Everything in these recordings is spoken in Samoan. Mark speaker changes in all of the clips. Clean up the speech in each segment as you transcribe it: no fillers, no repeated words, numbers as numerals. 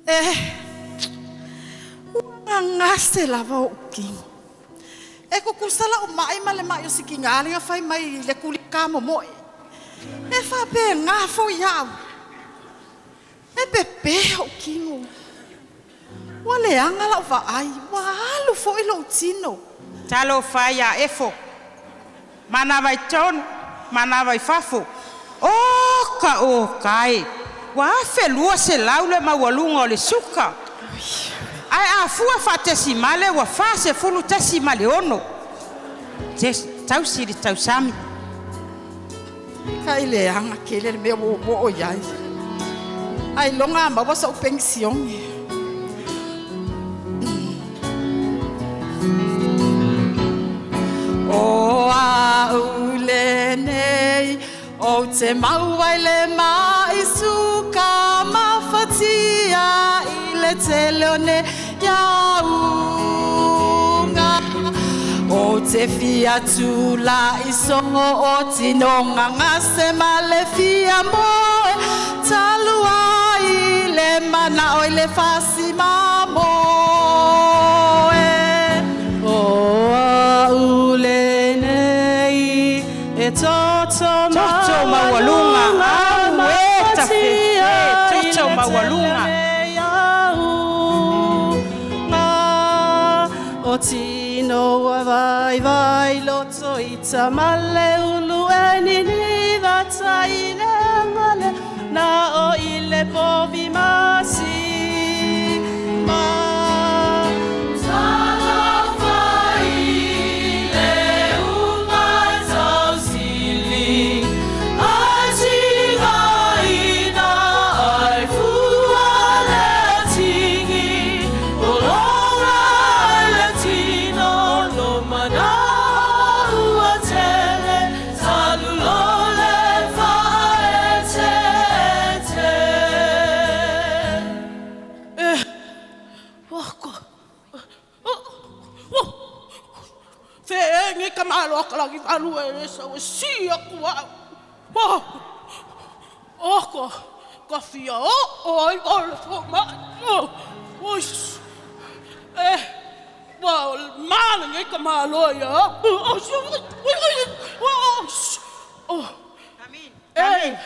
Speaker 1: E ua gagase lava o'u tino. E tutusa la'u ma'i ma le ma'i o si tinā lea na fai mai i le tulitā momo'e. E faapegā foi a'u. E pepē o'u tino. Ua leaga la'u vaai, ua alu foi lo'u tino.
Speaker 2: Talofa e ia Efo, manava i totonu, manava i fafo. O ka oka e, ua 1200 le maualuga o le suka. Ae a fua faatesimale ua 40.6. Tausi i le tausami.
Speaker 1: Kai leaga tele le mea ua ou oo i ai. Ailoga a maua so'u penisione. O a'u lenei ou te maua i le ma'i suka mafatia i le tele o nei auga. Ou te fia tula'i soo tino gagase ma le fia moe talu ai le mana'o i le fasi mamoe.
Speaker 3: O a'u lenei e toto
Speaker 2: Toto maualuga, au e tafefe, toto maualuga.
Speaker 3: O tino ua vaivai loto ita ma le ulu e nini vata i le aga le na o i le povi masi ma.
Speaker 4: Talofa i le uga tausili, ai tigaina ai fua le tigi, pologa ai le tino lo mana'o ua tele, talu le faaeteete.
Speaker 5: Oko. Oh. Fe'e ka malo a ka lagi valu e le sau e si aku a'u. Oh. Oko. Ka fia o ai o le foma'i. Oh. Oi. E. Ua mana nei ka malo ia. Oh. Oh. Oh.
Speaker 2: Come in.
Speaker 5: E.
Speaker 2: Come in.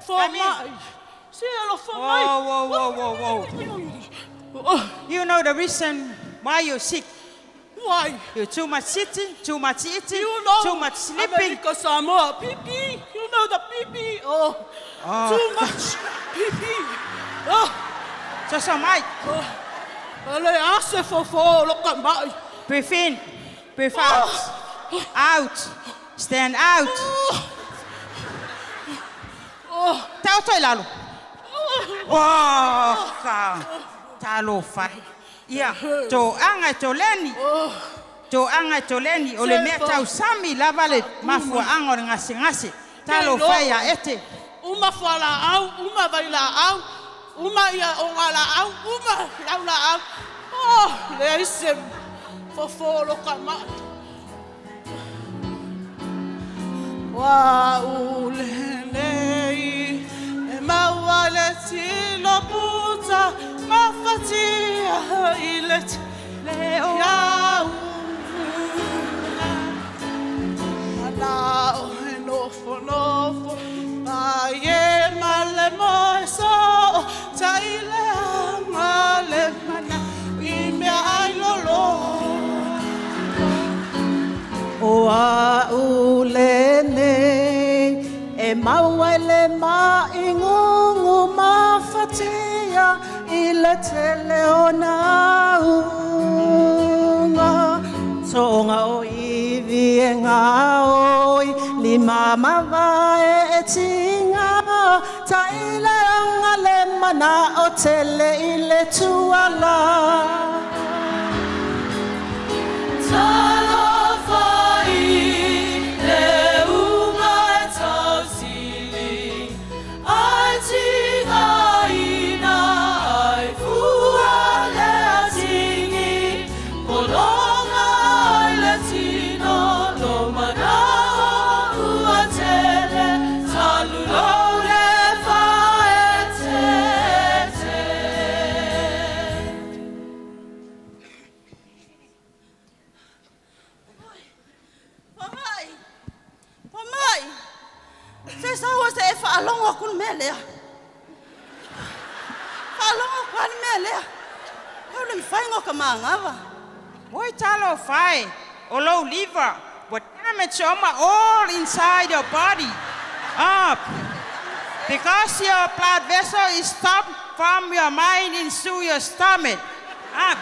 Speaker 5: Foma'i. Se alofa mai.
Speaker 2: Whoa.
Speaker 5: Oh.
Speaker 2: You know the reason why you're sick.
Speaker 5: Why?
Speaker 2: You're too much sitting, too much eating,
Speaker 5: You know,
Speaker 2: too much sleeping.
Speaker 5: America Samoa, pee. You know the pee. Oh,
Speaker 2: Oh.
Speaker 5: too much pee. Oh,
Speaker 2: Soso mai.
Speaker 5: oh. Ale ase fofo lo ka mai.
Speaker 2: Breathe in, breathe out. Out. Stand out.
Speaker 5: Oh,
Speaker 2: Taoto i lalo. Oh, ka. Talofa. Ia, toaga e toleni. Toaga e toleni. O le mea tausami lava le mafuaaga o le gasegase. Talofa ia ete.
Speaker 5: Uma fualaau, uma vailaau, uma ia ogalaau, uma laulaau. Oh, leai se fofo lo ka mai. Ua lenei e maua le tino puta mafatia i le
Speaker 2: Le o.
Speaker 5: Iau Mana o he nofo nofo Mai e ma le moe so Ta i le anga le mana I mea ai lolo.
Speaker 3: O a'u lenei e maua i le ma'i gugu mafatia i le tele o nauga. Toga o ivi e gaoi lima mavae e tiga taʻi le aga le mana'o tele i le tuala.
Speaker 4: Talofa i le uga tausili, ai tigaina ai fua le tigi, pologa ai le tino lo mana'o ua tele, talu le faaeteete.
Speaker 3: E sau se e faalogo aku le mea lea. Faalogo aku lava le mea lea. Tau le mafaiga o ka magava.
Speaker 2: Oi talofa e, o lou liver ua damage uma all inside your body. Up. Because your blood vessel is stopped from your mind into your stomach. Up.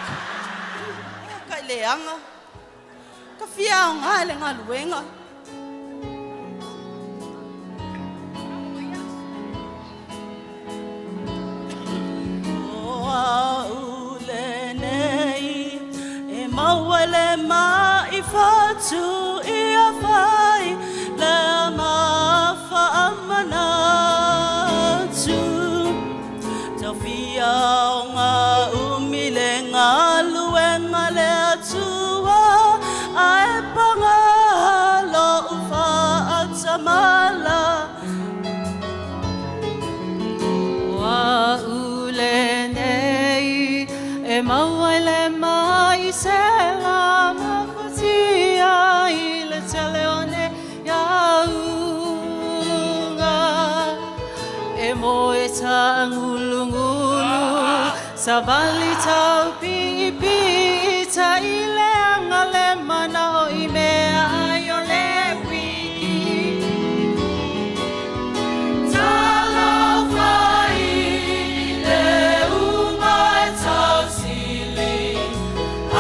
Speaker 3: Ea ka i leaga. Ka fia aoga i le galuega. O au lenei e maua le mai fatu ia fai le mafa amanatu. Taofia o ngā umi le galuega le Atua ae paga lo'u faatamala.
Speaker 4: O au lenei e maua i le mai se la mafatia i le tele o nei auga. E moe taagulugulu savali taupiipii ta i le aga le manao i mea ai o le uiki.
Speaker 6: Talofa i le uga e tausili,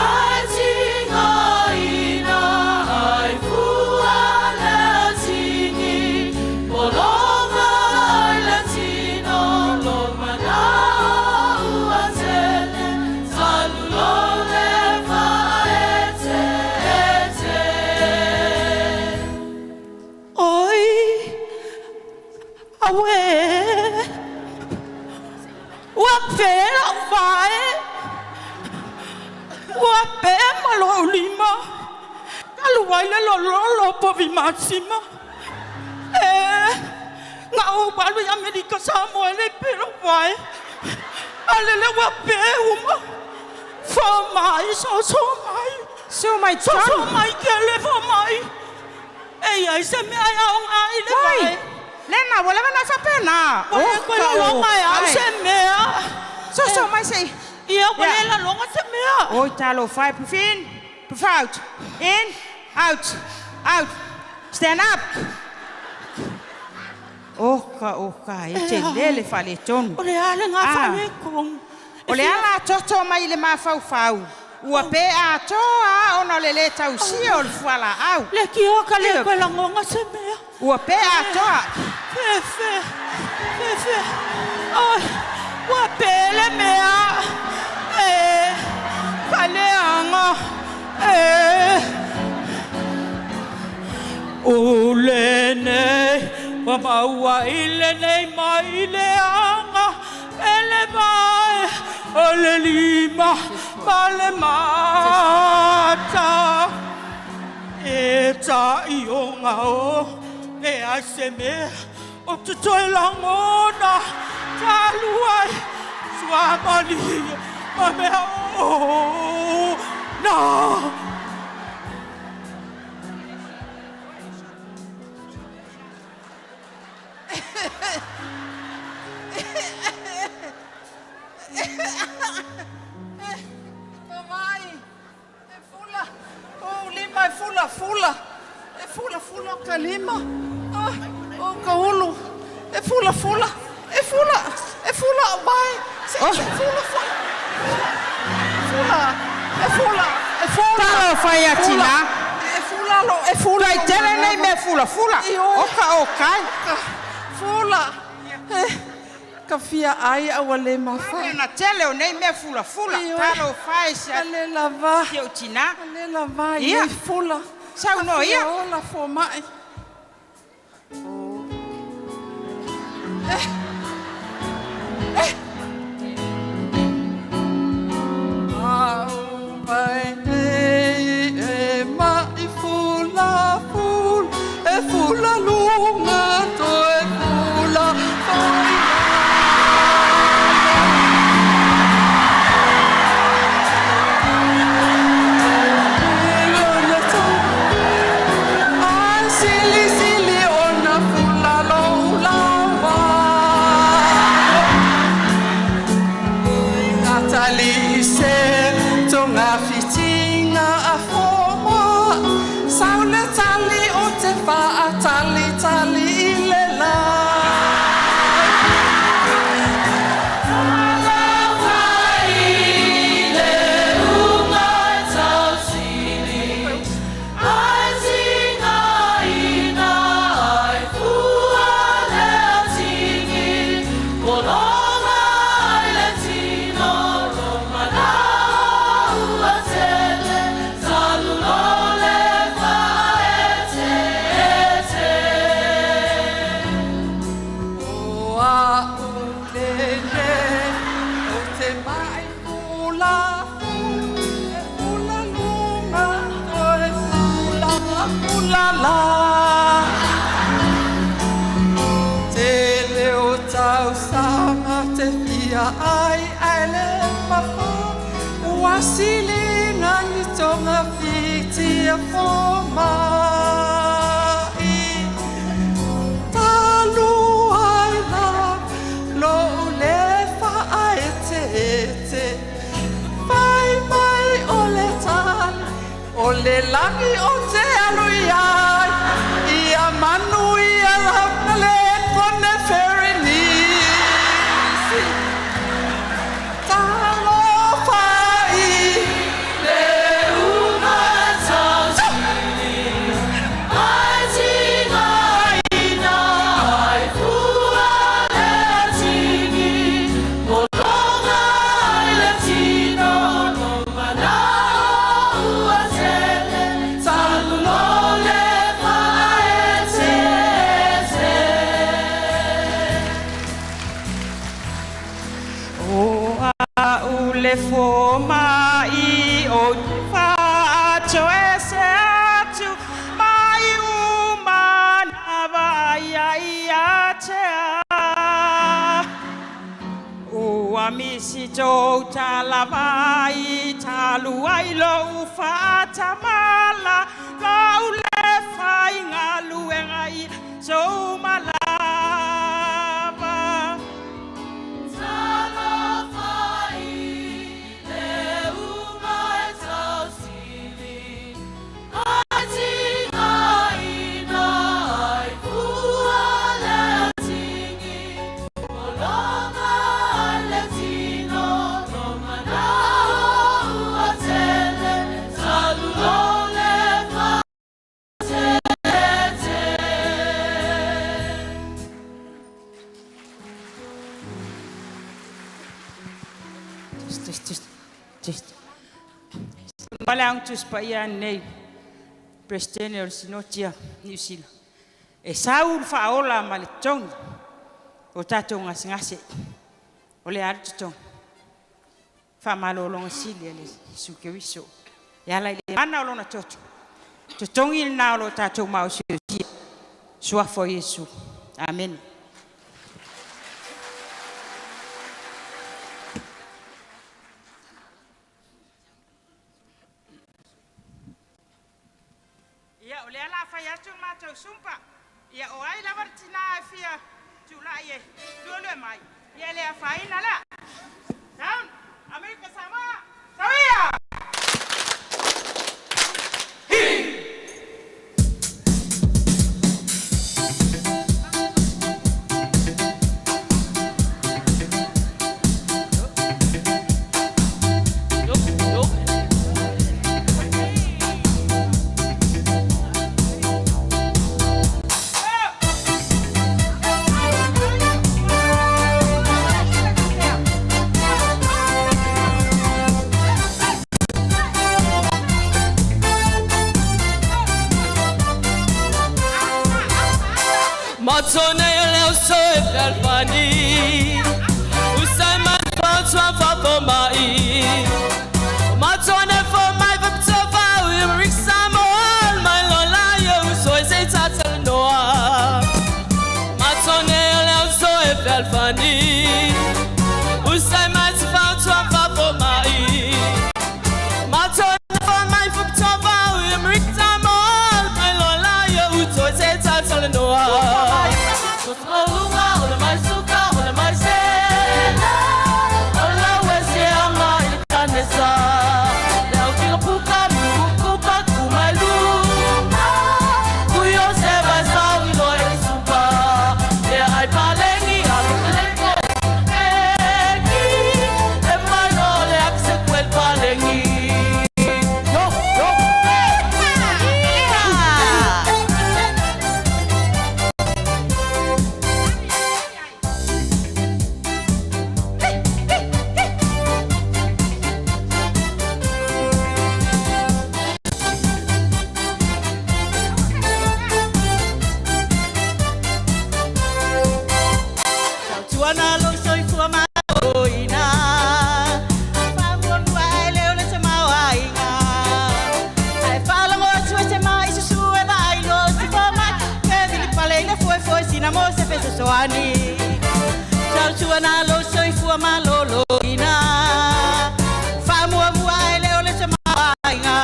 Speaker 6: ae tigaina ai fua le atigi, pologa ai le tino lo manao ua tele, talu lo le faaeteete.
Speaker 3: Oi, auē, ua pē la'u vae, ua pē ma lo'u lima, talu ai le lololo o povi masima. E, na ou alu i Amerika Samoa e le i pē lo'u vae. A o lele ua pē uma. Fomai, soso mai.
Speaker 2: Susu mai
Speaker 3: Soso
Speaker 2: totonu.
Speaker 3: mai kele fomai. E i ai se mea e aoga i le
Speaker 2: Oi,
Speaker 3: vae.
Speaker 2: Lena, ua leva ona faapena.
Speaker 3: Ua le koe lologa e au se mea.
Speaker 2: Soso mai se i.
Speaker 3: Ia, ua
Speaker 2: Ia.
Speaker 3: le laloga se mea.
Speaker 2: Oi, talofa e, breathe in, breathe out. In, out, out. Stand up. Oka, oka, e tele le faaletonu.
Speaker 3: O le a le
Speaker 2: Ah.
Speaker 3: gafaletonu.
Speaker 2: O le ala toto mai i le mafaufau. Ua pē atoa ona o le lē tausia o le fualaau.
Speaker 3: Le kioka le
Speaker 2: Ia.
Speaker 3: koe lagoga se mea.
Speaker 2: Ua pē atoa.
Speaker 3: Fefe, fefe. Ai, ua pē le mea. E, ka leaga. E. O lenei, ua maua i lenei mai leaga, e le vae, o le lima, ma le mata. E ta'i oga o, le ai se mea, o te toe lagona, talu ai, suamalie, ma mea o, na.
Speaker 1: Fomai, e fula, o lima e fula fula, e fula fula o ka lima, ah, o ka ulu, e fula fula, e fula, e fula o vae, se,
Speaker 2: Oh.
Speaker 1: se fula fula, fula, e fula, e fula.
Speaker 2: Talofa ia tinā.
Speaker 1: E fula lo, e fula.
Speaker 2: Tuai tele nei mea fulafula.
Speaker 1: Ioe.
Speaker 2: Oka oka e.
Speaker 1: Ka fula. E, ka fia ai a ua le mafai.
Speaker 2: Na tele o nei mea fulafula.
Speaker 1: Ioe.
Speaker 2: Talofa e si
Speaker 1: Ka le lava.
Speaker 2: si ou tinā.
Speaker 1: Ka le lava i
Speaker 2: Ia.
Speaker 1: nei fula.
Speaker 2: Saunoa ia.
Speaker 1: Ka fia ola fomai. Au mai nei e mai fula fula, e fula luga toe fula foi. A silisili ona fula lou talitali i le lagi. O a'u lele o te mai hula e hula lunga toe hula hula la. Te leo tausaga te fia ai ai le mafa ua siliga ni tonga fitia fomai. Talu ai la lou le faaeteete fai mai o le tali o le lagi o te alu i ai ia manuia lava le kone ferenisi. Talofa i le uga.
Speaker 2: O a'u le foma'i ou te fa'atoese atu mai uma na vaaia ia te a. Ua misi tou talavai talu ai lo'u fa'atamala la'u le faigaluega i sou malava. Just, just, just. Ma le agu Tusi Paia nei, Peresetene o le Sinotia Niu Sila. E sau le faaola ma le totogi o tatou gasegase. O le a le totogi? Faamalologa sili a le Iesu Keriso. E ala i le mana o lona toto. Totogi lenā o lo tatou maosiosia. Suafa o Iesu. Amene. Ia, o lea la fai atu le matou sumpa. Ia, o ai lava le tinā e fia tulai e luelue mai. Ia le afaina la. Down, Amerika Samoa, Sauia!
Speaker 6: Matone leo so e felfani Usai man fo fa fo mai Matone fo mai fa to fa u rik samo mai lo la yo so e se ta ta noa Matone leo so e felfani Usai man fo fa fo mai Matone fo mai fa to fa u rik samo mai lo la yo so e se ta ta noa.
Speaker 4: Tautuana lou soifua maloloina, faamuamua ae le o le tamaoaiga. Ae faalogo atu e se ma'i susū e vaai loa o si foma'i, fevili pale i le fuefoe sina mo se fesoasoani. Tautuana lou soifua maloloina, faamuamua ae le o le tamaoaiga.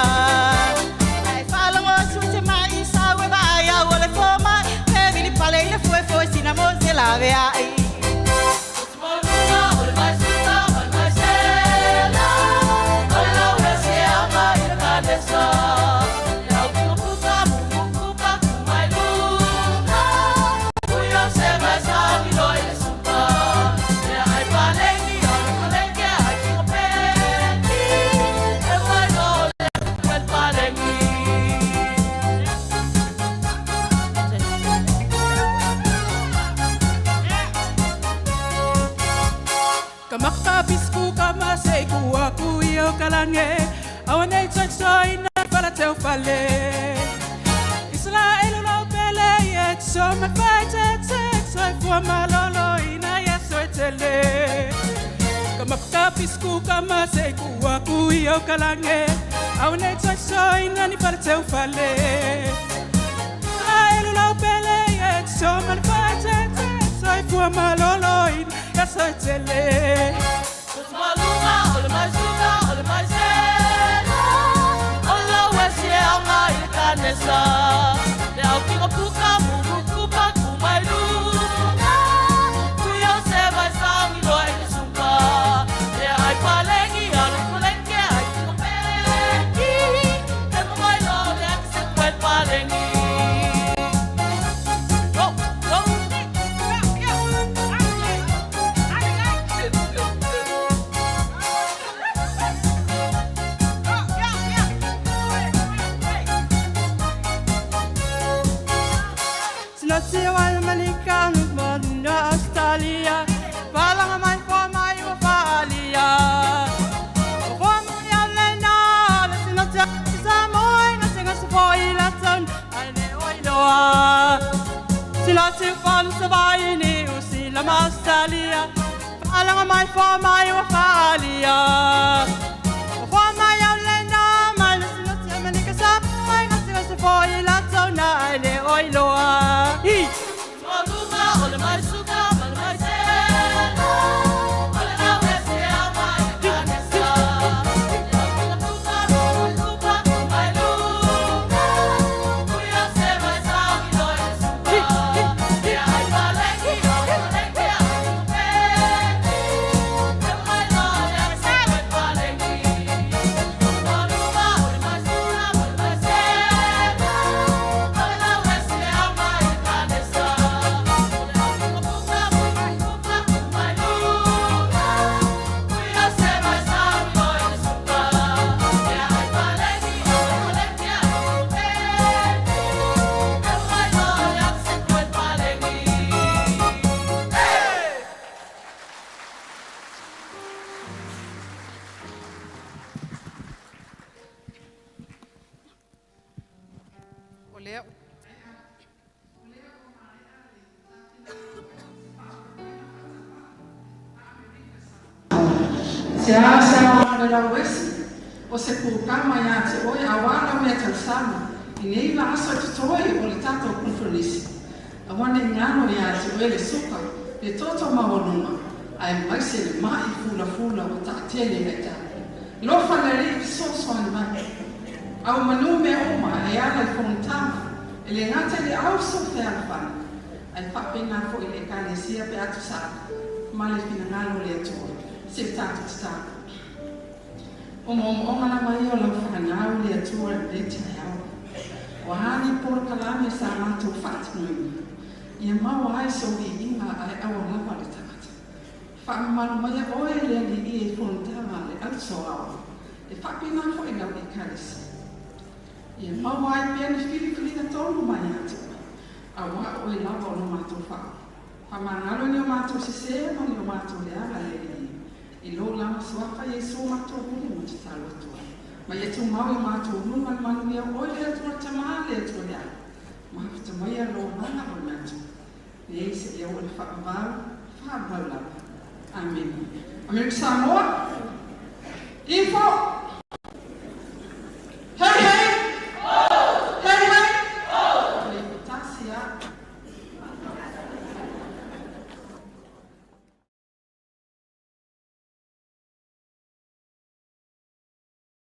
Speaker 4: Ae faalogo atu i se ma'i sau e vaai au o le foma'i, fevili pale i le fuefoe sina mo se laveai.
Speaker 3: Kamakapisku kama se ku aku i o kalange awane toi toi na fala teu fale Israel lo pele ye so ma fa te te toi fua malolo ina ye so tele. Kamakapisku kama se ku aku i o kalange awane toi toi na ni fala teu fale Israel lo pele ye so ma fa te te toi fua malolo ina ye so tele. Sinoti wal malika no Australia Palanga mai fo mai wa falia O fo mai alena le sinoti Samoa na singa se fo i la ton ai ne oi loa. Sinoti fo sa vai ni usila ma Australia Palanga mai fo mai wa falia O fo mai alena mai le sinoti malika Samoa na singa se fo i la ton ai ne oi loa. Hi!
Speaker 1: O lea
Speaker 7: Se a se a o lau esi, o se pukama ia te oe a wā mea tausama, i nei la aso e totoe o le tātou konferenisi. A wane ngano ia te oe le soka, le toto maualuga, ae maise le ma'i fulafula o ta'atia le ai tatou. Lofa le Alii fesoasoani mai. Au manu mea uma e ala i fonotaga, e le gata i le au fealofani, ae faapena fo'i le ekalesia pe a tusa ma le finagalo o le Atua. Se tatou tatalo. O moomooga lava ia o lau fanau le Atua i lenei taeao. Ua hani polokalame sa matou faatinoina. Ia maua ai sou viiga ae aua lava le tagata. Faamamalu maia oe le Alii e fonotaga a le ausoao. E faapena fo'i lau ekalesia. Ia maua ai pea ni filifiliga tonu mai ia te oe. Auā oe lava o lo matou faaola. Faamagalo i ni o matou sesē ma ni o matou leaga le Alii. I lou lava suafa Iesu matou pule ma tatalo atu ai. Ma ia tumau i matou luga le manuia oe le Atua le Tamā le Atua le Alo. Mafuta maia lou agaga o le Atua. Nei seia oo i le faavavau, Faamau lava. Amene. Amerika Samoa. Ifo.